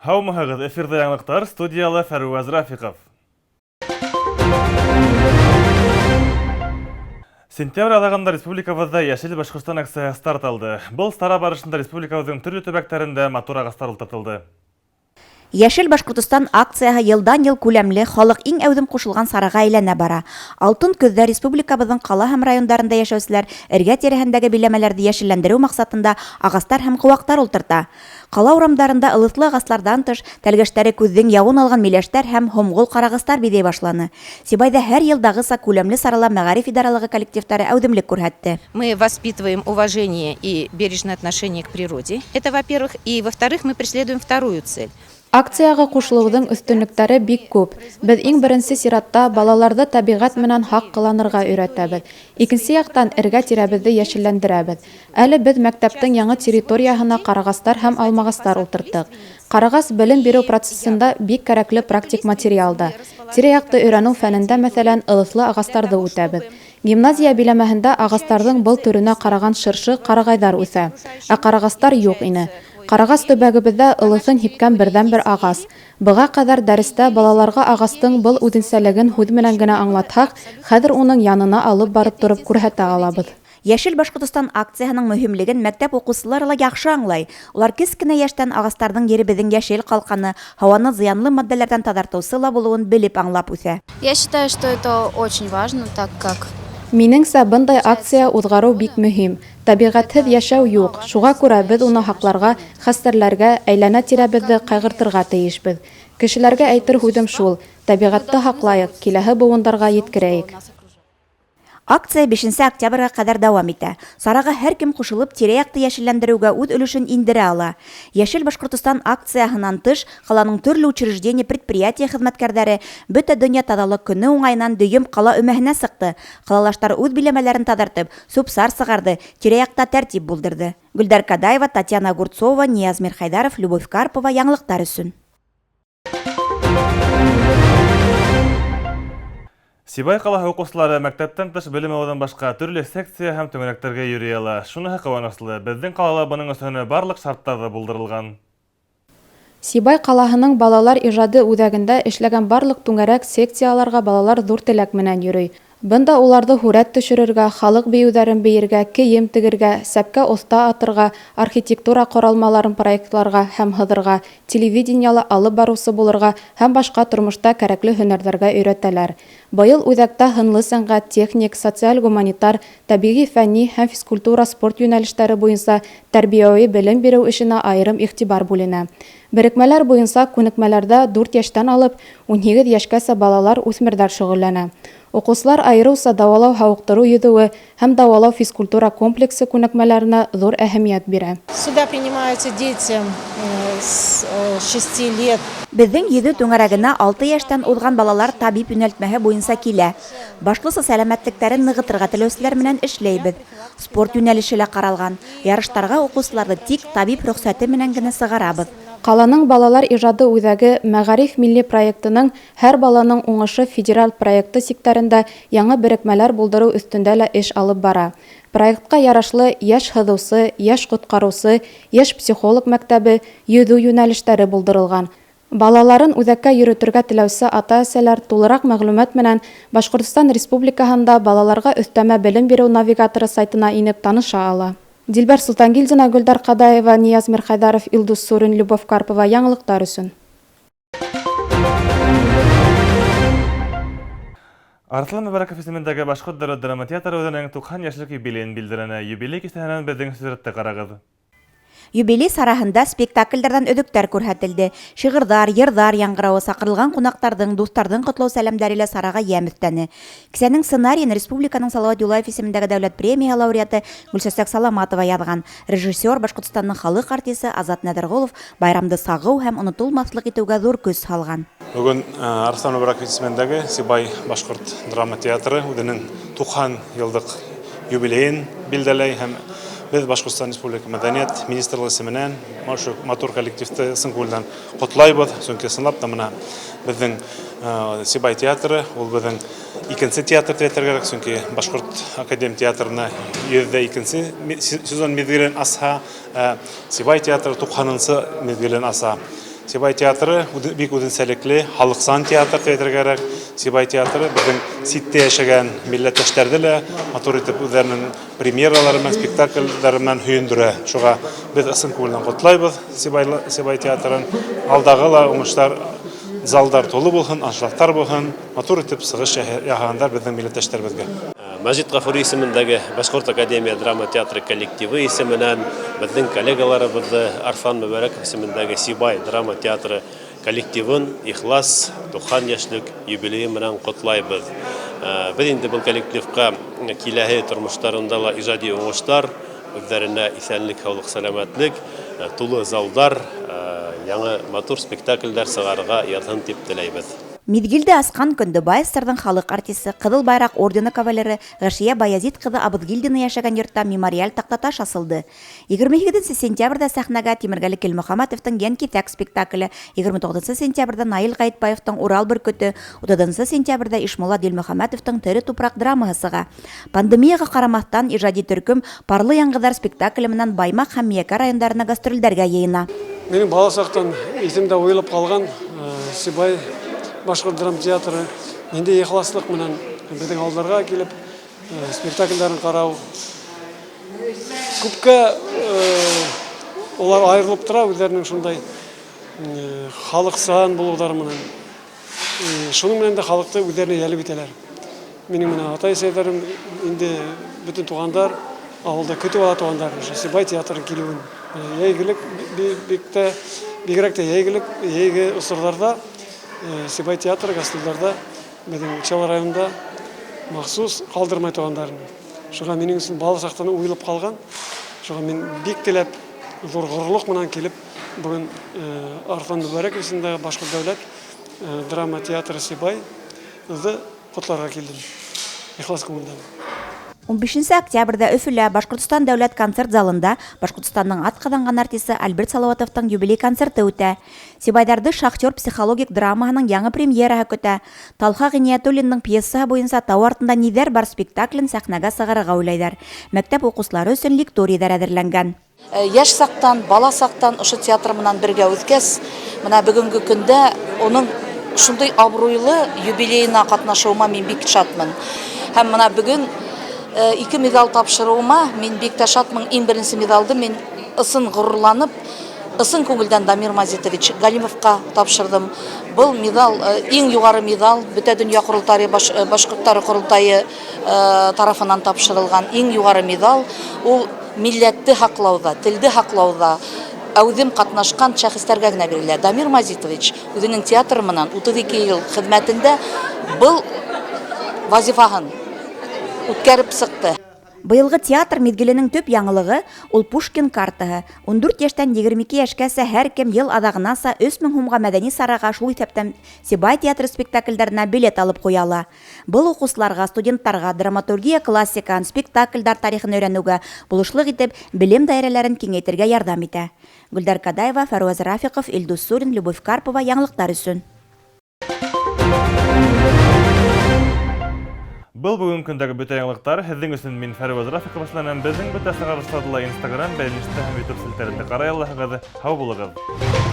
Һаумыһығыҙ, эфирҙа яңылыҡтар, студияла Фәрүәз Рафиҡов. Сентябрь аҙағында республикабыҙҙа Йәшел Башҡортостан акцияһы старт алды. Был сара барышында республикабыҙҙың төрлө төбәктәрендә матур ағастар ултыртылды. Йәшел Башҡортостан акцияһы йылдан-йыл күләмле, халыҡ иң әүҙем ҡушылған сараға әйләнә бара. Алтын көҙҙә республикабыҙҙың ҡала һәм райондарында йәшәүселәр эргә-тирәһендәге биләмәләрҙе йәшелләндереү маҡсатында ағастар һәм ҡыуаҡтар ултырта. Ҡала урамдарында ылыҫлы ағасларҙан тыш, тәлгәштәре күҙҙең яуын алған миләштәр һәм һомғол ҡарағастар биҙәй башланы. Сибайҙа һәр йылдағыса күләмле сарала мәғариф идаралығы коллективтары әүҙемлек күрһәтте. Мы воспитываем уважение и бережное отношение к природе. Это, во-первых. И, во-вторых, мы преследуем вторую цель. Акциягә кушылыуҙың өҫтөнлөктәре бик күп. Беҙ иң беренсе сиратта балаларҙы тәбиғәт менән һаҡ ҡыланырға өйрәтәбеҙ. Икенсе яҡтан, эргә-тирәбеҙҙе йәшелләндерәбеҙ. Әле беҙ мәктәптең яңы территорияһына ҡарағастар һәм алмағастар ултырттыҡ. Ҡарағас белем биреү процессында бик кәрәкле практик материал да. Тирә-яҡты өйрәнеү фәнендә, мәҫәлән, ылыҫлы ағастарҙы үтәбеҙ. Гимназия биләмәһендә ағастарҙың был төрөнә ҡараған шыршы, ҡарағайҙар үҫә, ә ҡарағастар юҡ ине. Ҡарағас төбәгебеҙҙә ылыҫын һипкән берҙән-бер ағас. Быға ҡәҙәр дәрестә балаларға ағастың был үҙенсәлеген һүҙ менән генә аңлатһаҡ, хәҙер уның янына алып барып тороп күрһәтә алабыҙ. Йәшел Башҡортостан акцияһының мөһимлеген мәктәп уҡыусылары ла яҡшы аңлай. Улар кескенә йәштән ағастарҙың еребеҙҙең йәшел ҡалҡаны, һауаны зыянлы матдәләрҙән таҙартыусы ла булыуын белеп аңлап үҫә. Я считаю, что это очень важно, так как Минеңсә, бындай акция уҙғарыу бик мөһим. Тәбиғәтһеҙ йәшәү юҡ, шуға күрә беҙ уны һаҡларға, хәстәрләргә, әйләнә-тирәбеҙҙе ҡайғыртырға тейешбеҙ. Кешеләргә әйтер һүҙем шул: тәбиғәтте һаҡлайыҡ, киләһе быуындарға еткерәйек. Акция бишенсе октябргә ҡәҙәр дауам итә. Сараға һәр кем ҡушылып, тирә-яҡты йәшелләндереүгә үҙ өлөшөн индерә ала. Йәшел Башҡортостан акцияһынан тыш, ҡаланың төрлө учреждение, предприятие хеҙмәткәрҙәре Бөтә донъя таҙалыҡ көнө уңайынан дөйөм ҡала өмәһенә сыҡты. Ҡалалаштар үҙ биләмәләрен таҙартып, сүп-сар сығарҙы, тирә-яҡта тәртип булдырҙы. Гөлдәр Кадаева, Татьяна Огурцова, Нияз Мирхайдаров, Любовь Карпова яңылыҡтар өсөн. Сибай ҡалаһы уҡыусылары мәктәптән тыш белем алыуҙан башҡа төрлө секция һәм түңәрәктәргә йөрөй ала. Шуныһы ҡыуаныслы, беҙҙең ҡалала бының өсөн барлыҡ шарттар ҙа булдырылған. Сибай ҡалаһының балалар ижады үҙәгендә эшләгән барлыҡ түңәрәк секцияларға балалар ҙур теләк менән йөрөй. Бында уларҙы һүрәт төшөрөргә, халыҡ бейеүҙәрен бейергә, кейем тегергә, сәпкә оҫта атырға, архитектура ҡоролмаларын проектларға һәм һыҙырға, телевидениела алып барыусы булырға һәм башҡа тормошта кәрәкле һөнәрҙәргә өйрәтәләр. Быйыл үҙәктә һынлы сәнғәт, техник, социаль-гуманитар, тәбиғи фәнни һәм физкультура спорт йүнәлештәре буйынса тәрбиәүи белем биреү эшенә айырым иғтибар бүленә. Берекмәләр буйынса күнекмәләрҙә дүрт йәштән алып 18 йәшкәсә балалар, үҫмерҙәр шөғөлләнә. Уҡыусылар айырыуса дауалау-һауыҡтырыу йөҙөүе һәм дауалау физкультура комплексы күнекмәләренә ҙур әһәмиәт бирә. Сюда принимаются дети с 6 лет. Беҙҙең йөҙөү түңәрәгенә 6 йәштән уҙған балалар табип йүнәлтмәһе буйынса килә. Башлыса сәләмәтлектәрен нығытырға теләүселәр менән эшләйбеҙ. Спорт йүнәлеше лә ҡаралған. Ярыштарға уҡыусыларҙы тик табип рөхсәте менән генә сығарабыҙ. Ҡаланың балалар ижады үҙәге Мәғариф милли проектының Һәр баланың уңышы федераль проекты сиктәрендә яңы берекмәләр булдырыу өҫтөндә лә эш алып бара. Проектҡа ярашлы йәш һыҙыусы, йәш ҡотҡарыусы, йәш психолог мәктәбе, йөҙөү йүнәлештәре булдырылған. Балаларын үҙәккә йөрөтөргә теләүсе ата-әсәләр тулыраҡ мәғлүмәт менән Башҡортостан Республикаһында балаларға өҫтәмә белем биреү навигаторы сайтына инеп таныша ала. Дилбәр Султангилдина, Гөлдар Ҡадаева, Нияз Мирхайдаров, Илдус Сурин, Любовь Карпова. Яңылыҡтар өсөн. Арыҫлан Мөбәрәков исемендәге Башҡорт дәүләт драма театры үҙенең 90 йәшлек юбилейын билдәләне. Юбилей кисәһенән беҙҙең сюжетты ҡарағыҙ. Юбилей сараһында спектаклдәрҙән өҙөктәр күрһәтелде. Шиғырҙар, йырҙар яңғырауы, саҡырылған ҡунаҡтарҙың, дуҫтарҙың ҡотлау сәләмдәре лә сараға йәм өҫтәне. Кисәнең сценарийын Республиканың Салауат Юлаев исемендәге дәүләт премияһы лауреаты Гөлсәсәк Саламатова яҙған. Режиссер Башҡортостандың халыҡ артисы Азат Нәҙерғолов байрамды сағыу һәм онотолмаҫлыҡ итеүгә ҙур көс һалған. Бөгөн Арыҫлан Мөбәрәков исемендәге Сибай башҡорт драма театры үҙенең 90 йылдыҡ юбилейын билдәләй һәм беҙ Башҡортостан Республика Мәҙәниәт Министрлығы исеменән ошо матур коллективты ысын күңелдән ҡотлайбыҙ, сөнки ысынлап та мына беҙҙең Сибай театры ул беҙҙең икенсе театр тип әйтергә кәрәк, сөнки Башҡорт академ театрына йөҙ ҙә икенсе сезон миҙгелен асһа, Сибай театры туҡһанынсы миҙгелен аса. Сибай театры бик үҙенсәлекле, халыҡсан театр тип әйтергә кәрәк. Сибай театры беҙҙең ситтә йәшәгән милләттәштәрҙе лә матур итеп үҙҙәренең премьералары менән, спектакльдәре менән һөйөндөрә. Шуға беҙ ысын күңелдән ҡотлайбыҙ Сибай, Сибай театрын. Алдағы ла уңыштар, залдар тулы булһын, аншлагтар булһын, матур итеп сығыш яһағандар беҙҙең милләттәштәребеҙгә. Мәжит Ғафури исемендәге Башҡорт академия драма театры коллективы исеменән беҙҙең коллегаларыбыҙҙы Арслан Мөбәрәков исемендәге Сибай драма театры коллективын ихлас 90 йәшлек юбилейы менән ҡотлайбыҙ. Беҙ инде был коллективҡа киләһе тормоштарында ла ижади уңыштар, үҙҙәренә иҫәнлек, һаулыҡ, сәләмәтлек, тулы залдар, яңы матур спектаклдәр сығарырға яҙһын тип теләйбеҙ. Миҙгелде асҡан көндө БАССРҙың халыҡ артисы, Ҡыҙыл Байраҡ ордены кавалеры Ғәшиә Баязит ҡыҙы Абыҙгилдина йәшәгән йортта мемориаль таҡтаташ асылды. 28 сентябрҙә сәхнәгә Тимерғәле Килмөхәмәтовтың Йәнкиҫәк спектакле, 29 сентябрҙә Наил Ғәйетбаевтың Урал бөркөтө, 30 сентябрҙә Ишмулла Дилмөхәмәтовтың Тере тупраҡ драмаһы сыға. Пандемияға ҡарамаҫтан, ижади төркөм Парлы яңғыҙҙар спектакле менән Баймаҡ һәм Миәкә райондарына гастролдәргә йыйына. Минең бала саҡтан иҫемдә уйылып ҡалған Сибай башҡорт драма театры ниндәй ихласлыҡ менән беҙҙең ауылдарға килеп спектаклдәрен ҡарау. Күпкә улар айырылып тора үҙҙәренең шундай халыҡсан булыуҙары менән. Шуның менән дә халыҡты үҙҙәренә йәлеп итәләр. Минең менән атай-әсәйҙәрем инде бөтөн туғандар ауылда көтөп ала туғандар Сибай театры килеүен. Йәйгелек бик тә, бигерәк тә йәйгелек, йәйге осорҙарҙа Сибай театры гастролдәрҙә беҙҙең Учалы районында махсус ҡалдырмай туғандарын. Шуға минең өсөн бала саҡтан уйылып ҡалған. Шуға мин бик теләп ҙур ғорурлыҡ менән килеп бөгөн Арыҫлан Мөбәрәков исемендәге Башҡорт дәүләт драма театры Сибайҙы ҡотларға килдем. Ихлас күңелдән. 15 октябрҙә Өфөлә Башҡортостан дәүләт концерт залында Башҡортостандың атҡаҙанған артисы Альберт Салауатовтың юбилей концерты үтә. Сибайҙарҙы Шахтер психологик драмаһының яңы премьераһы көтә. Талха Ғиниәтуллиндың пьесаһы буйынса Тау артында ниҙәр бар спектаклен сәхнәгә сығарырға уйлайҙар. Мәктәп уҡыусылары өсөн лекторийҙар әҙерләнгән. Йәш саҡтан, бала саҡтан ошо театр менән бергә үҫкәс, бына бөгөнгө көндә уның шундай абруйлы юбилейына ҡатнашыуыма мин бик шатмын. Һәм бына бөгөн ике медаль тапшырыуыма мин бик тә шатмын. Иң беренсе медалды мин ысын ғорурланып, ысын күңелдән Дамир Мазитович Галимовҡа тапшырҙым. Был медаль иң юғары медаль, бөтә донъя ҡоролтайы, башҡорттары ҡоролтайы тарафынан тапшырылған иң юғары медаль. Ул милләтте һаҡлауҙа, телде һаҡлауҙа әүҙем ҡатнашҡан шәхестәргә генә бирелә. Дамир Мазитович үҙенең театры менән 32 йыл хеҙмәтендә был вазифаһын үткәреп сыҡты. Быйылғы театр миҙгеленең төп яңылығы ул Пушкин картаһы. 14 йәштән 22 йәшкәсә һәр кем йыл аҙағынаса 3000 һумға мәҙәни сараға, шул иҫәптән Сибай театры спектаклдәренә билет алып ҡуя ала. Был уҡыусыларға, студенттарға драматургия классикаһын, спектаклдәр тарихын өйрәнеүгә булышлыҡ итеп, белем даирәләрен киңәйтергә ярҙам итә. Гөлдәр Кадаева, Фәруаз Рафиҡов, Илдус Сурин, Любовь Карпова яңылыҡтар өсөн. Был бөгөн көндәге бөтә яңылыҡтар. Һеҙҙең өсөн мин Фәруаз Рафиҡов эшләнәм. Беҙҙең бөтә сығарыштарҙы ла Instagram, бәйләнештә һәм YouTube селтәрендә ҡарай алаһығыҙ. Һау булығыҙ.